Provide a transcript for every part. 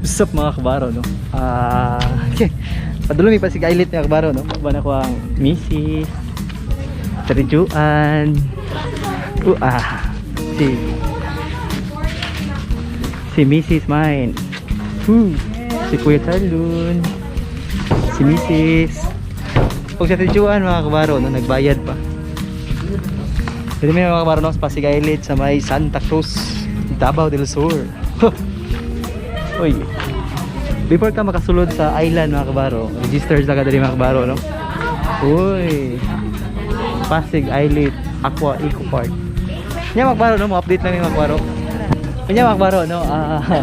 What's up, mga kabaro, no? Ah, okay. Padulong mi Pasig Islet, mga kabaro, no? Ba na ko ang misis. Tarijuan. Ah. Si Si Mrs. Mine. Woo. Si Kuya Talun. Si Mrs. Pag sa Tarijuan, mga kabaro, no? Nagbayad pa. Dito may mga kabaro, no? Sa Pasig Islet sa may Santa Cruz, Davao del Sur. Uy. Before ka makasulod sa island, mga kabaro, register sa ka dali, mga kabaro, no? Uy. Pasig Islet Aqua Eco Park. Nya, mga kabaro, no, mo-update namin, mga kabaro. Nya, mga kabaro, no. Ah,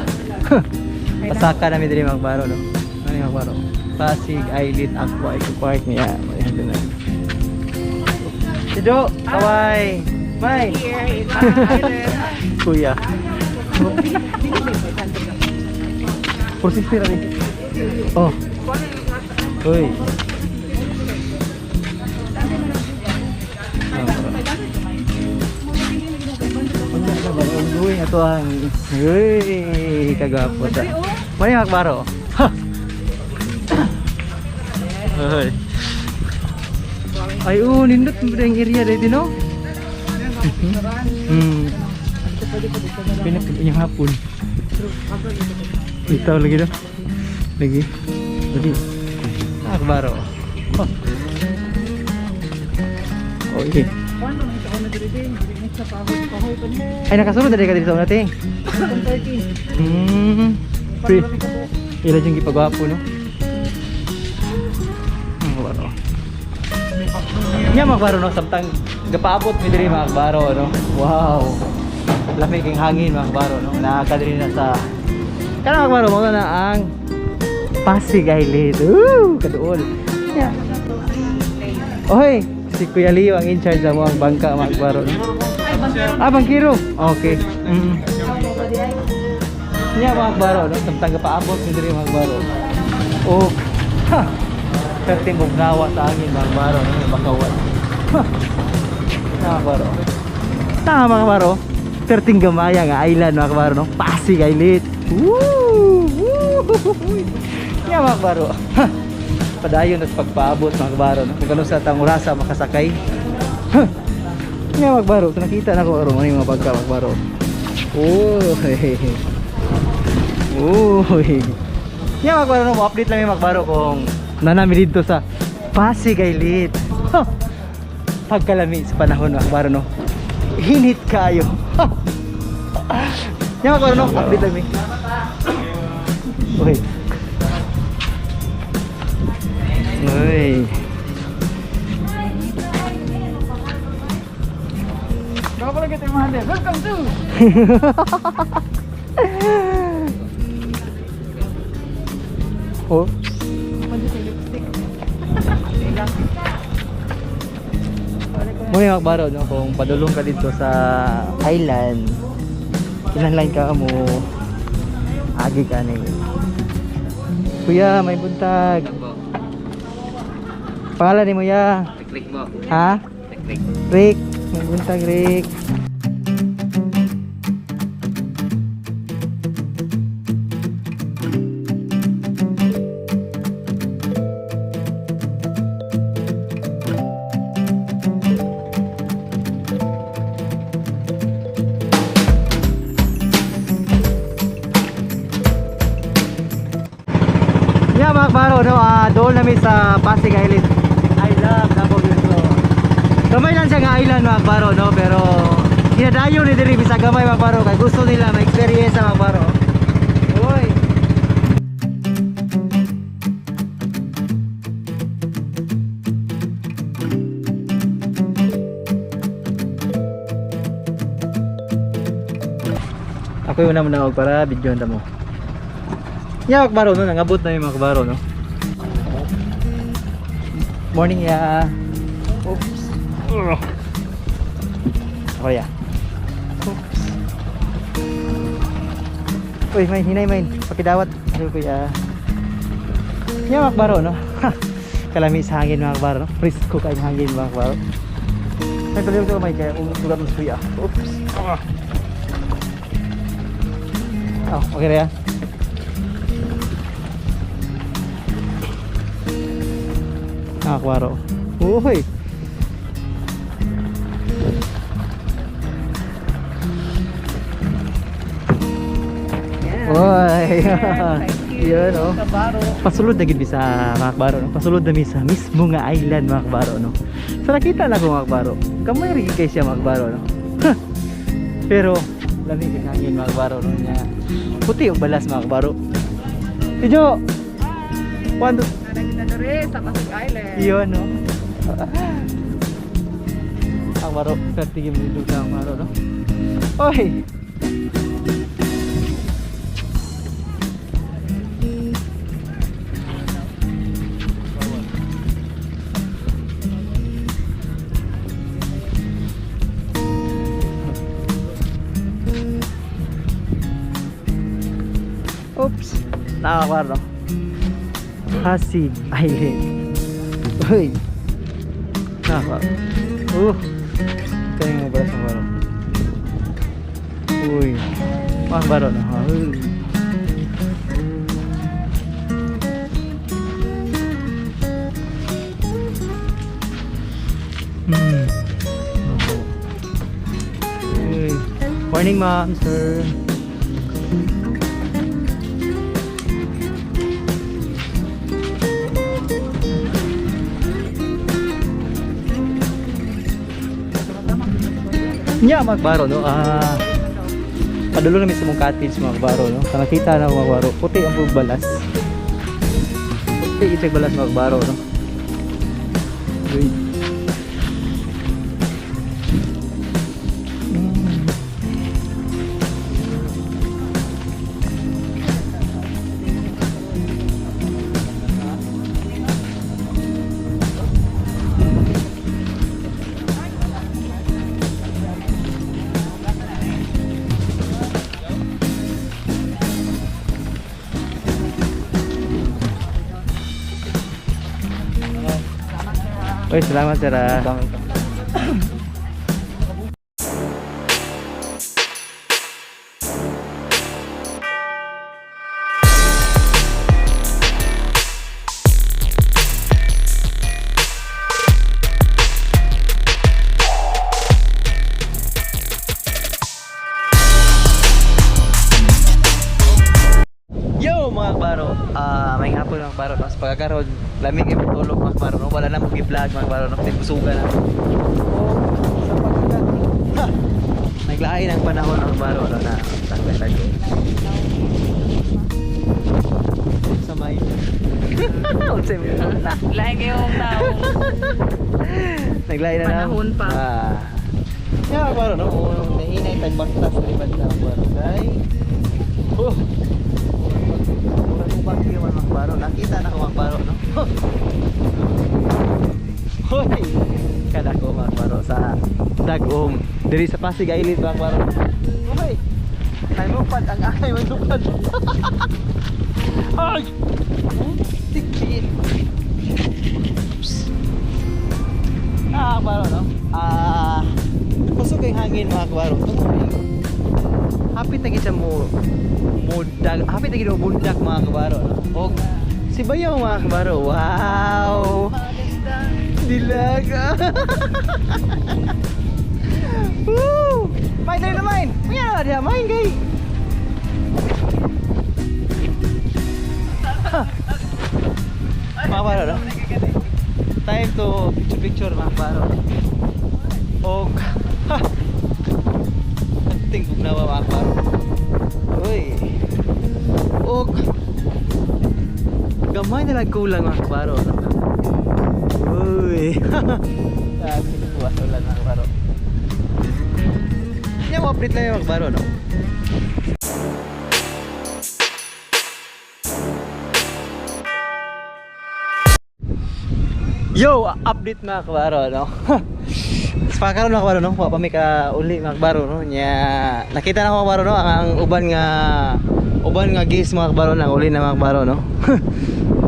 pasaka namin diri, mga kabaro, no. Ano yung mga kabaro? Pasig Islet Aqua Eco Park niya. Ayan na. Si Do, kaway. May. Kuya. 460 ra ni. Oh. Uy. Wala na ba? Uy, ato ang. Uy, kagwapo ta. Mani makbaro. Ha. Uy. Ay, oh, nindot mo ang area dito, no? Pinapit yung hapon. Itaw lagi do. Lagi. Lagi. Ah, kabaro. Oh. Okay. Ay, nakasunod na rin ka dito sa una, ting. Pre. Ila yung gipagwapo, no? Ang kabaro. Nya, mga kabaro, no? Samtang gapaabot mi diri, mga kabaro, no? Wow. Lamig ang hangin, mga kabaro, no? Nakakadiri na sa kana, mga kabaro, mo na ang Pasig Island. Woo! Kaduol. Yeah. Oy, si Kuya Leo ang in charge sa mo ang bangka, mga kabaro, no? Ah, bangkiro. Okay. Nya, mga kabaro, no? Samtang gapaabot mi diri, mga kabaro. Oh. Ha. Perting bugnawa sa angin, mga kabaro, no? Bakawan. Ha. Mga kabaro. Tama, mga kabaro. Perting gamaya nga island, mga kabaro, no? Pasig Island. Woo! Woo! Nya, mga kabaro. Ha. Padayon na sa pagpaabot, mga kabaro, no? Kung ganun sa tangurasa makasakay. Ha. Nya, mga kabaro, so nakita na ko karon ano yung mga bangka, mga kabaro. Uy. Uy. Nya, mga kabaro, no, mo-update lang yung mga kabaro kung nanami dito sa Pasig Island. Ha. Pagkalami sa panahon, mga kabaro, no. Hinit kayo. Nya, mga kabaro, no, update lang mi. Uy. Uy. Baka pala kita yung mga. Welcome to! Oh. Lipstick. Mo yung kabaro, no, kung padulong ka dito sa island, kinahanglan ka mo agi ka ni. Kuya, may buntag. Pangalan ni mo ya? Rick mo. Ha? Rick. Rick. May buntag, Rick. Yeah, mga kabaro, no, doon namin sa Pasig Island. I love Davao del Sur. Gamay lang siya nga island, mga kabaro, no, pero ginadayo ni diri bisag gamay, mga kabaro, kay gusto nila ma-experience sa mga kabaro. Uy. Ako yung una muna para videoan ta mo. Yeah, mga kabaro, no, nangabot na yung mga kabaro, no. Morning ya. Oops. Ugh. Ako ya. Oops. Uy, may hinay main. Pakidawat. Ano, kuya? Yeah, mga kabaro, no. Ha. Kalami sa hangin, mga kabaro, no. Presko kay hangin, mga kabaro. Ay, tuloy ko may kaya umusulat ng suya. Oops. Ah. Oh, okay na yan. Mga kabaro. Uy! Uy! Thank you. Yun, oh. Kabaro. Pasulod na gid mi sa mga kabaro, no? Pasulod na mi sa mismo nga island, mga kabaro, no? So nakita na ko, mga kabaro. Gamay ra gid kay siya, mga kabaro, no? Pero lami kay hangin, mga kabaro, no, nya. Puti og balas, mga kabaro. Tijo. One, two, Nara kita diri sa Pasig Island. Iyon, no? Ang baro, pertigim dito sa ang baro, no? Oy! Oops! Nakakawar, no? Pasig Island. Uy! Naka. Kaya nga balas ang baro. Uy. Mga baro na. Ha? Uy. Oo. Uy. Morning, ma'am, sir. Nya magbaro, no. Ah. Padulo na mismo mong cottage, mga kabaro, no. Sa nakita na mga kabaro, puti ang buong balas. Puti isang balas, mga kabaro, no. Uy. Uy, salamat sir. Ah. Yo mga kabaro, ah, may hapon mga kabaro, mas pagkakaroon, lamig ay matulog mga kabaro, no? Wala na mong i-vlog mga kabaro, no? Kasi busugan na. Oh, sa pagkakaroon, ha! Naglain ang panahon mga kabaro, no? Na, taglag sa may. Unsay mo na. Lahi kayong tao. Naglain na na. Panahon pa. Ah. Yeah, mga kabaro, no? Oh, nahinay tagbaktas na ibang mga kabaro. Kay, oh, murag bagyo man mga kabaro. Nakita na ko mga kabaro, no? Hoy! Kada ko mga kabaro sa Dagom. Diri sa Pasig Island mga kabaro. Hoy! Ay mo pad ang akay man lupad. Ay! Tikit. Oops. Ah, kabaro, no? Ah, kusog ang hangin mga kabaro. Hapit na gid siya mo mudag, hapit na gid mo bundak mga kabaro, no? Og si Bayaw mga kabaro. Wow! Dilag. Woo! Main dali na main. Main na dia main gay. Mga kabaro, no? Time to picture picture mga kabaro. Og ha. Anting bugnawa mga kabaro. Uy. Og gamay na lang kulang mga kabaro, no? Uy. Sabi ko ulan mga kabaro. Yan mo update lang yung mga kabaro, no? Yo, update mga kabaro, no? Sa pagkaroon mga kabaro, no? Wa pa mi ka uli mga kabaro, no? Nya, nakita na ko mga kabaro, no? Ang uban nga gis mga kabaro nang uli na mga kabaro, no?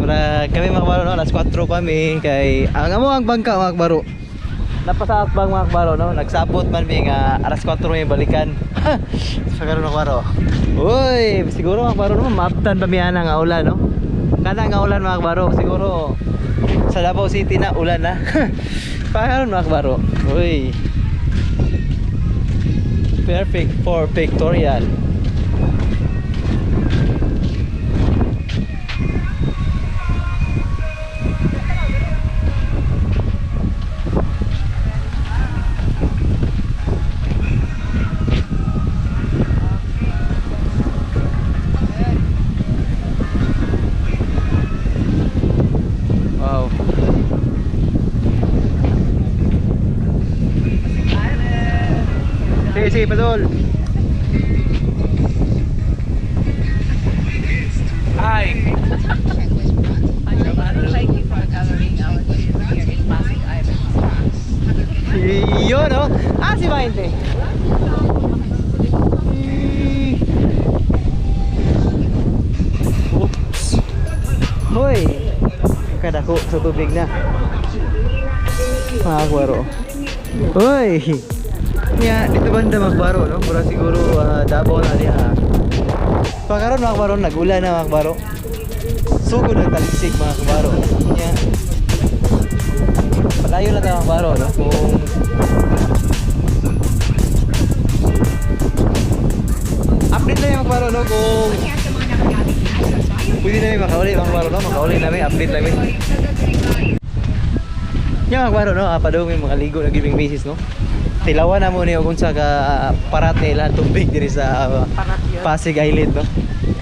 Mura kami mga kabaro, no? Alas 4 kami kay ang amo ang bangka mga kabaro. Napasa bang mga kabaro, no? Nagsabot man mi nga alas 4 may balikan. Sa pagkaroon mga kabaro. Uy, siguro mga kabaro, no? Maabtan pa mi ana nga ulan, no? Kana nga ulan mga kabaro, siguro Sa Davao City na ulan na. Pakaron mga kabaro. Uy. Perfect for pictorial. Wow. Sige, sige, padol. Hi. Thank you for covering our trip here in Pasig Island. Yun, oh. Ah, si Mainte. Oops. Hoy. Kadako sa tubig na. Mga kabaro. Hoy. Nya, dito banda mga kabaro, no? Mura siguro Davao na diha. Pagkaron mga kabaro, nag-ulan na mga kabaro. Sugod ang talisig mga kabaro. Nya. Palayo na tayo mga kabaro, no? Kung update lang yung mga kabaro, no? Kung pwede namin makauli mga kabaro, no? Makauli namin, update namin. Yung mga kabaro, no? Padung yung mga ligo na gibing misis, no? Tilawan na mo niyo kung sa ka parat nila tubig diri sa Parat yun. Pasig Island, no?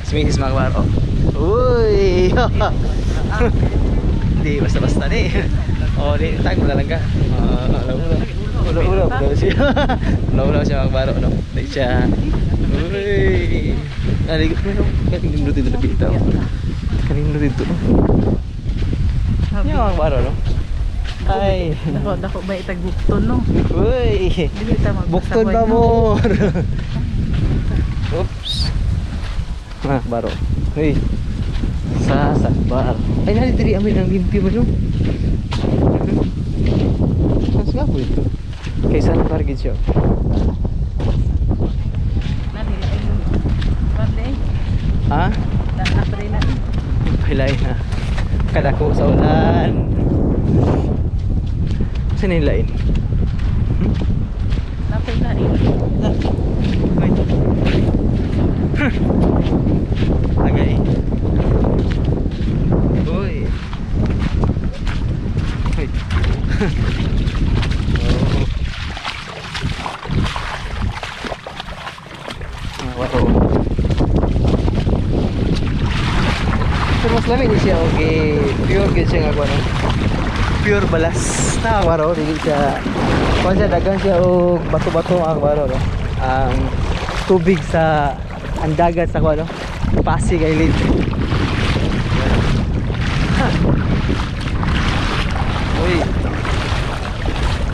Si misis mga kabaro. Uy! Di basta-basta ni. Oh, di tag mo na lang ka. Ah, alam mo na. Ulo-ulo daw siya. Ulo-ulo siya mga kabaro, no? Di siya. Uy! Naligo pero kanindot dito na bitaw. Kanindot dito. Yung mga kabaro, no? Ay. Dako, dako ba itag bukton no? Uy! Dili ta magbasabay, Bukton ba no? mo? Oops. Mga kabaro. Uy. Sa Sakbar. Ay, nari diri amin ang limpyo ba no? Saan nga po ito? Kay San Bar gid siya. Nani, lain. Bande, Ha? na napre na. Pilay na. Kadako sa ulan. Saan yung lain? Napre na eh. Wait. Tagay. Uy. Uy. Oh. Ah, wow. Pero mas lami ni siya, okay. Pure gid siya nga kuno. Pure balas. Na waro dili siya. Kuan siya dagan siya og bato-bato ang waro no. Ang tubig sa ang dagat sa kuan no. Pasig Island. Ha. Uy.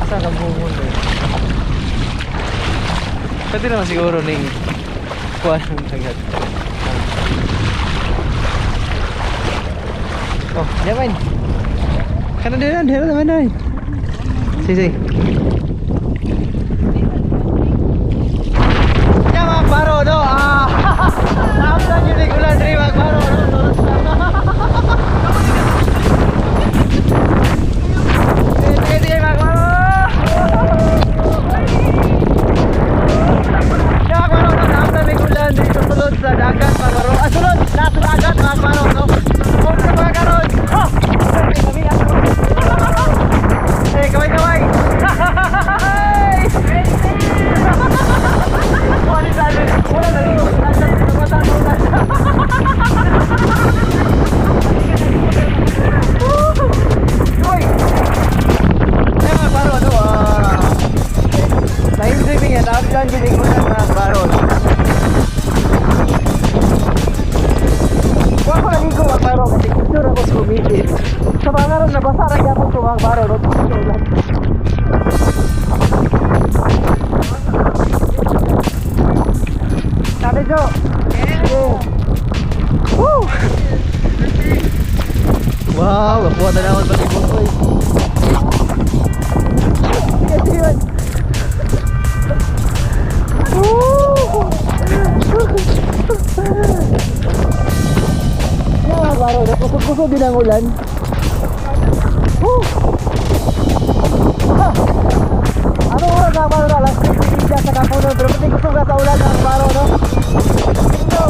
Asa ka buhon eh? Pwede naman siguro ning kuan ang dagat. Oh, yaman. Kana din na, naman na. Sige, sige. Ya mga baro no. Ah. Naamdan yun yung ulan diri mga baro no. Sige, sige, mga baro. Ya mga baro no, naamdan yung ulan diri sa sulod sa dagat mga baro. Ah, sulod, nasa dagat mga baro no. Kung sa mga karon. Ha! Eh, kaway kaway. Wala na wala na wala na Uy! Ay, mga baro, ano, ah... Na-enjoy ko yan, naabdan yun yung ulan, mga baro. Wala ko naligo, mga baro, kasi picture ako sa umipit. Sa mga karon, nabasa na gyapon ko, mga baro, no? Sa ulan. Ate Jo! Yeah. Woo! Wow, kapuha na naman pati mo. Uy. Sige, sige, man. Woo! Yeah, baro, nakusog-kusog din ang ulan. Woo! Ha! Ano oras na baro na? Alas 6:30 sa kapunon. Pero pati gusto ka sa ulan ng baro, no? Go!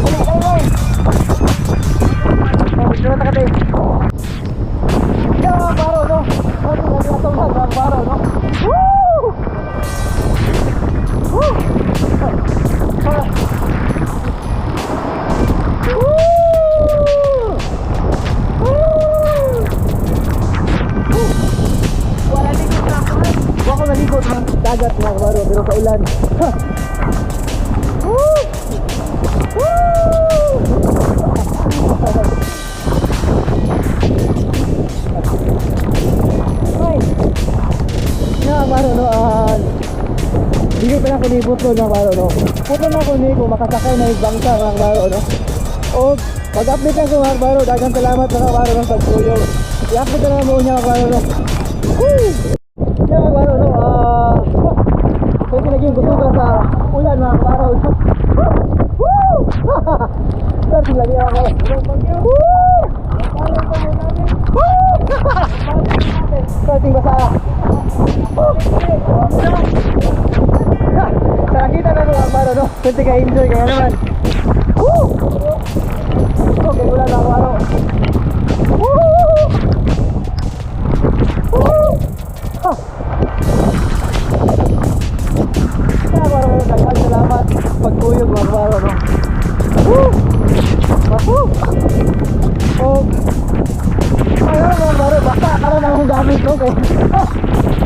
Ay, ay, ay! Oh, medyo na takati. Yan mga baro, no? Ano lagi na ulan mga baro, no? Woo! Woo! Ah. Woo! Woo! Woo! Wala din ko sa Wa ko naligo sa dagat mga kabaro, pero sa ulan. Ha! Woo! Woo! Ay! Nga kabaro, no, bigay pa lang ko ni Butlo mga kabaro, no. Putlo na ko ni kung makasakay na yung bangka mga kabaro, no. O, pag-update lang ko mga kabaro, daghang salamat mga kabaro ng pagtulong. I-update na lang mo niya mga kabaro, no. Woo! Nga mga kabaro, no, pwede lagi yung gusto sa ulan mga kabaro, no. Woo! Pero lagi ako. Woo! Woo! Starting basa. Woo! Sa nakita na ko mga kabaro, no. Pwede ka enjoy kaya naman. Woo! Okay, ulan mga kabaro. Woo! Woo! Ha! Kaya kabaro, daghang salamat pagkuyog mga kabaro, no. Woo! Woo! Oh. Ayun mga kabaro, basta karon akong gamit, no? Kay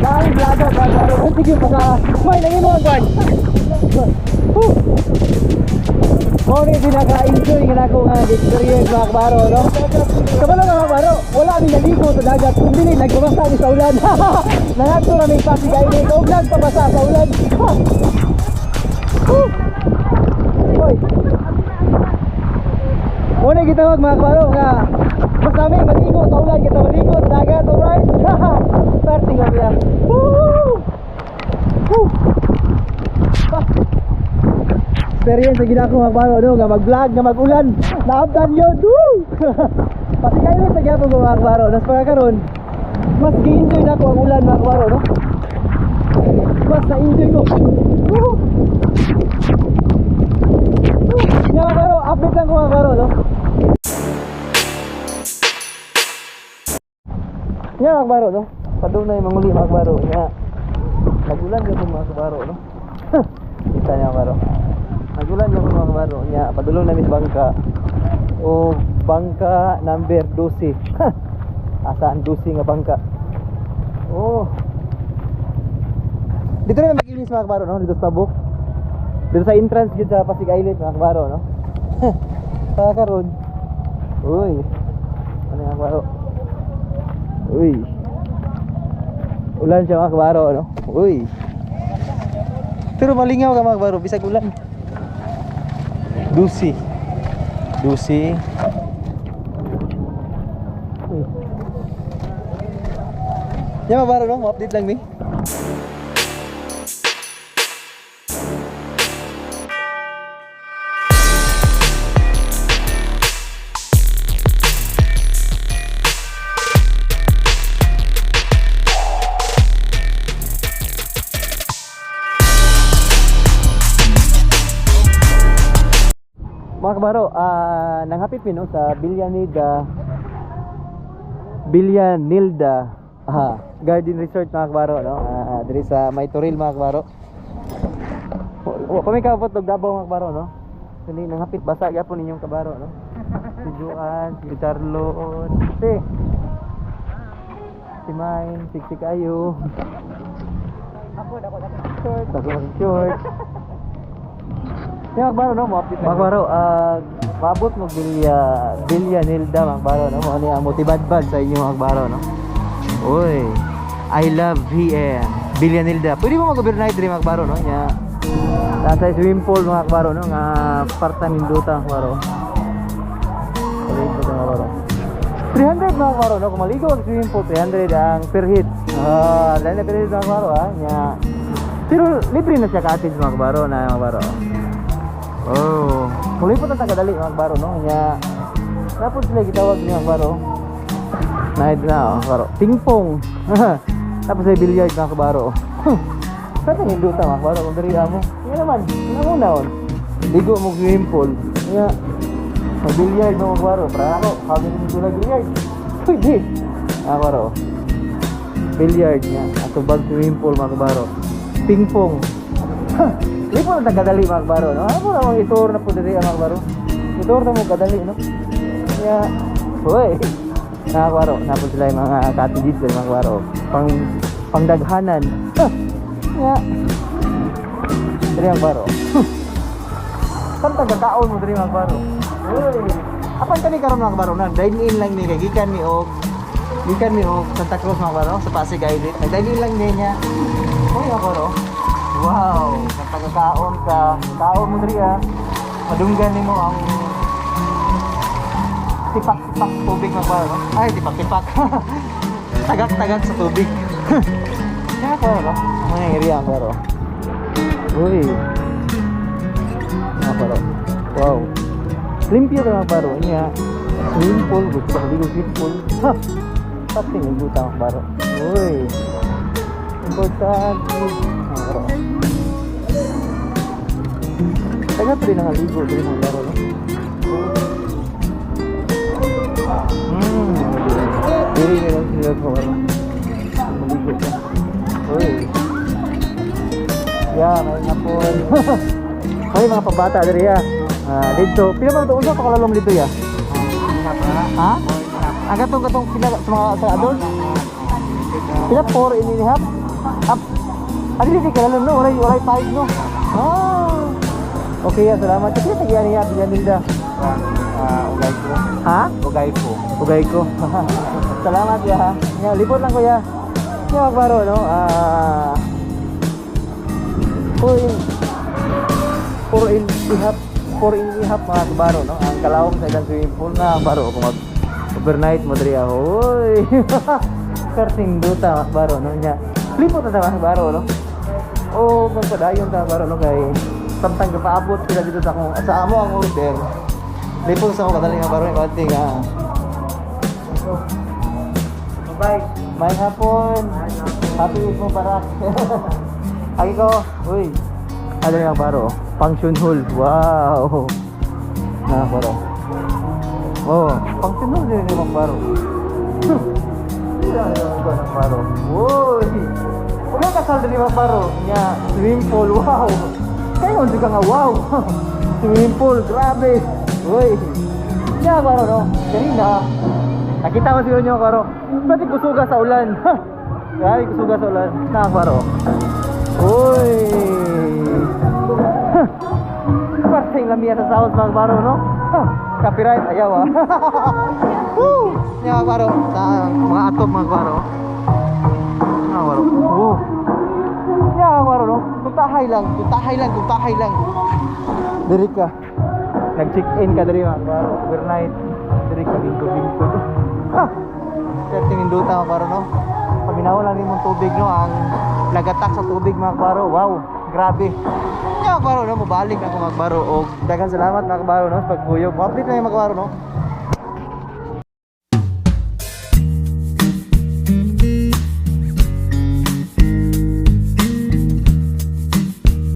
dahil vlogger mga kabaro, sige basta may nangin mo ang kwan. Woo! Mao ni pinaka-enjoy nga nako nga experience mga kabaro, no? Kabalo mga kabaro, wala mi naligo sa dagat, kung dili nagbabasa mi sa ulan. Nangadto ra mi Pasig Island og nagpabasa sa ulan. Ha! Woo! Hoy. Mao ni gitawag mga kabaro nga mas nami maligo sa ulan kaysa maligo sa dagat, alright? Starting kami na. Woo! Woo! Ha! Experience sa ginako mga kabaro, no? Nga mag-vlog, nga mag-ulan. Naabdan yun! Woo! Pasig Island sa gyapon ko mga kabaro. Nas pagkakaroon, mas gi-enjoy na ako ang ulan mga kabaro, no? Mas na-enjoy ko. Woo! Woo! Nga mga kabaro, update lang ko mga kabaro, no? Nga mga kabaro, no? Padulay manguli mga kabaro. Nga, nagulan gyud mga kabaro, no? Kita niya mga kabaro. Nagulan gyud mga kabaro. Nga, padulong na mis bangka. O bangka number 12. Asa ang 12 nga bangka? Oh. Dito na mag-ilis mga kabaro, no? Dito sa tabok. Dito sa entrance dito sa Pasig Island mga kabaro, no? Para karon. Uy. Ano mga kabaro? Uy. Ulan siya mga kabaro, no? Uy. Pero malingaw ka mga kabaro, bisag ulan. Dusi. Dusi. Uy. Yan mga kabaro, no? Mo-update lang mi. Mga kabaro, nanghapit mi no sa Villanilda Garden Resort mga kabaro, no? Diri sa May Toril mga kabaro. Wa kami kaabot og Davao mga kabaro, no? Kani nanghapit basa gyapon ninyong kabaro, no? Si Juan, si Charlon, si Mine, siksik ayo. Ako, dako na short. Dako na short. Yung mga kabaro, no? Mo-update lang. Mga kabaro, maabot mo Villanilda, mga kabaro, no? Mo ni ang motibadbad sa inyo, mga kabaro, no? Uy, I love VM. Villanilda. Pwede mo mag-overnight diri, mga kabaro, no? Nya, nasa swimming pool, mga kabaro, no? Nga part-time induta, mga kabaro. Pwede ito, mga kabaro. 300 mga kabaro, no? Kung maligo ang swimming pool, 300 ang per hit. Dahil na per hit, mga kabaro, ha? Nya, pero libre na siya cottage, mga kabaro, na mga kabaro. Oh, mulipot na tagadali, mga kabaro, no? Nya napod sila gitawag ni, mga kabaro. Na na, oh, kabaro. Ping-pong. Tapos ay billiard, mga kabaro. Sa nindota, mga kabaro, kung diri amo. Nga naman, nga mo naon. Ligo mo swimming pool. Nga mag-billiard mo, mga kabaro. Para ako, kami ni sila billiard. Pwede. Mga kabaro. Billiard nga. Atubag swimming pool, mga kabaro. Ping-pong. Lipo na tagadali, mga kabaro, no? Ano namang itur na po diri, mga kabaro? Itur na mo kadali, no? Kaya, uy. Mga kabaro, napod sila yung mga cottages diri, mga kabaro. Pangdaghanan. Kaya, diri, mga kabaro. Saan tagakaon mo diri, mga kabaro? Uy. Apan kani karon, mga kabaro, na dine in lang ni kay gikan mi og Santa Cruz, mga kabaro, sa Pasig Island. Nag dine in lang ni niya. Uy, mga kabaro. Wow, nagpagkaon ka. Kaon mo diri ah. Madunggan nimo ang tipak-tipak tubig, mga kabaro, no? Ay, tipak-tipak. Tagak-tagak sa tubig. Kaya kabaro, no? Mga area, mga kabaro. Uy. Mga kabaro. Wow. Limpyo ka, mga kabaro. Nya, swimming pool. Gusto ka maligo swimming pool. Ha! Pati ng buta, mga kabaro. Uy. Importante. Mga kabaro. Taga pa rin ang aligo diri, mga kabaro, no? Diri na lang sila, mga kabaro. Maligo ka. Uy. Yeah, may hapon. May mga pambata diri ya. Ah, dito. Pila man to, unsa pa kalalom dito ya? Ha? Ang katong katong pila sa mga sa adult? Pila, 4.5? Up. Ah, dili di kalalom, no? Walay walay 5, no? Ah. Okay, ya, salamat. Kasi tagian niya, tagian nilda. Ugay ko. Ha? Ugay ko. Ugay ko. Salamat ya. Ya, libot lang, kuya. Ya, baro, no? Ah. 4.5, 4.5, mga kabaro, no? Ang kalawang sa ilang swimming pool na baro kung mag overnight mo diri, hoy. Karting duta, mga kabaro, no? Nya. Libot na ta, mga kabaro, no? O magpadayon ta, baro, no, kay samtang gapaabot sila dito sa akong sa amo ang order. Libot sa ako kadali nga baro konti nga. Bye. May hapon. Happy Eid Mubarak. Agi ko. Uy. Ano yung baro? Function hall. Wow. Na baro. Oh, function hall din yung baro. Iya, yung baro. Uy. Uy, kasal din yung baro. Nya, swimming pool. Wow. Kaya unsa ka nga wow. Swimming pool, grabe. Uy. Nya baro, no. Kanina, nakita ko siguro nyo, karo. Pati kusuga sa ulan. Grabe kusuga sa ulan. Na baro. Uy. Parting lamia sa sound, mga baro, no? Copyright ayaw ah. Woo! Nya baro sa mga atop, mga baro. Mga baro. Oh. Nya baro, no? Tutahay lang, tutahay lang, tutahay lang. Diri ka. Nag-check-in ka diri, mga baro. Overnight. Diri ka bingko-bingko. Ha! Swerte ninduta, mga baro, no? Paminaw lang nimong tubig, no? Ang lagatak sa tubig, mga baro. Wow, grabe. Nya, mga baro, no? Mabalik ako, mga baro. Og daghan salamat, mga baro, no? Sa pagkuyog. Mo-update na yung mga baro, no?